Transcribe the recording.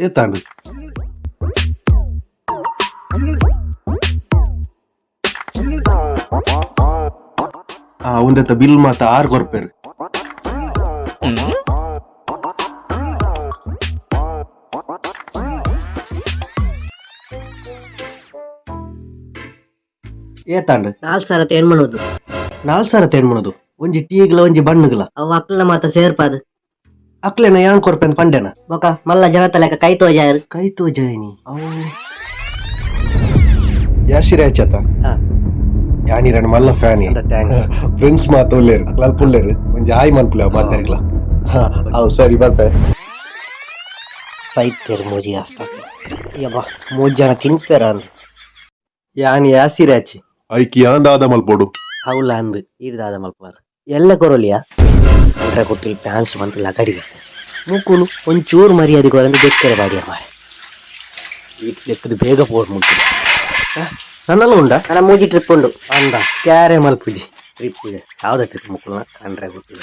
ಏತಾಂಡ್? ಆ ಉಂದೆತ ಬಿಲ್ ಮಾತ ಆರ್ ಕೊರ್ಪೆರ್. ಏತಾಂಡ್? 4000 ಎಣ್ಮನೂದು. 4000 ಎಣ್ಮನದು? ಒಂಜಿ ಟೀಗ್ಲ ಒಂಜಿ ಬಣ್ಣುಗ್ಲ. ಅವು ಅಕ್ಲ್ನ ಮಾತ ಸೇರ್ಪಾದ್. ಅಕ್ಲೆನ ಯಾನ್ ಕೊರ್ಪೆನ್ ಪಂಡೆನ? ಬೊಕ ಮಲ್ಲ ಜನತ ಲೆಕ್ಕ ಕೈ ತೋಜಾಯರ್. ಕೈ ತೋಜಾಯಿನಿ ಅವು ಯಾಶಿರಾಚತ. ಹಾ. ಯಾನಿರನ್ ಮಲ್ಲ ಫ್ಯಾನ್. Thanks. Friends ಮಾತ ಉಲ್ಲೇರು, ಅಕ್ಲ ಪುಲ್ಲೇರು, ಒಂಜಿ ಆಯ್ ಮನ್ಪುಲೆ ಅವ್ ಮಾತೆರ್ಗ್ಲ. ಹಾ, ಅವು ಸರಿ, ಬರ್ಪೆ. ಸೈತೆರ್ ಮೂಜಿ ಆಸ್ತ ಯಬ್ಬಾ, ಮೂಜಿ ಜನ ತಿನ್ಪೆರ ಅಂದ್. ಯಾನ್ ಯಾಸಿರಾಚಿ. ಐಕ್ ಯಾನ್ ದಾದ ಮಲ್ಪೊಡು? ಹೌಲ ಅಂದ್, ಈರ್ ದಾದ ಮಲ್ಪುವರ್? ಎಲ್ಲ ಕೊರೊಲಿಯಾ ಅಂದ್ರ ಕೊಟ್ಟಿಲ್ ಫ್ಯಾನ್ಸ್ ಮಂತ್ ಲಗಡಿ ಮುಕುಲು ಒಂಚೂರು ಮರ್ಯಾದೆ ಕೊರಂದು ಬೆಕ್ಕರೆ ಬಾಡಿಯರ್ ಮಾರೆ. ಈ ಲೆಕ್ಕದ ಬೇಗ ಪೋರ್ ಮುಲ್ತು ನನ್ನಲ್ಲ ಉಂಡಾ? ನನ್ನ ಮೂಜಿ ಟ್ರಿಪ್ ಉಂಡು. ಅಂದ ಕ್ಯಾರೆ ಮಲ್ಪುಜಿ. ಟ್ರಿಪ್ ಸಾವಿರ ಟ್ರಿಪ್ ಮುಕುಲ್ನ ಕಂಡ್ರೆ ಗೊತ್ತಿಲ್ಲ.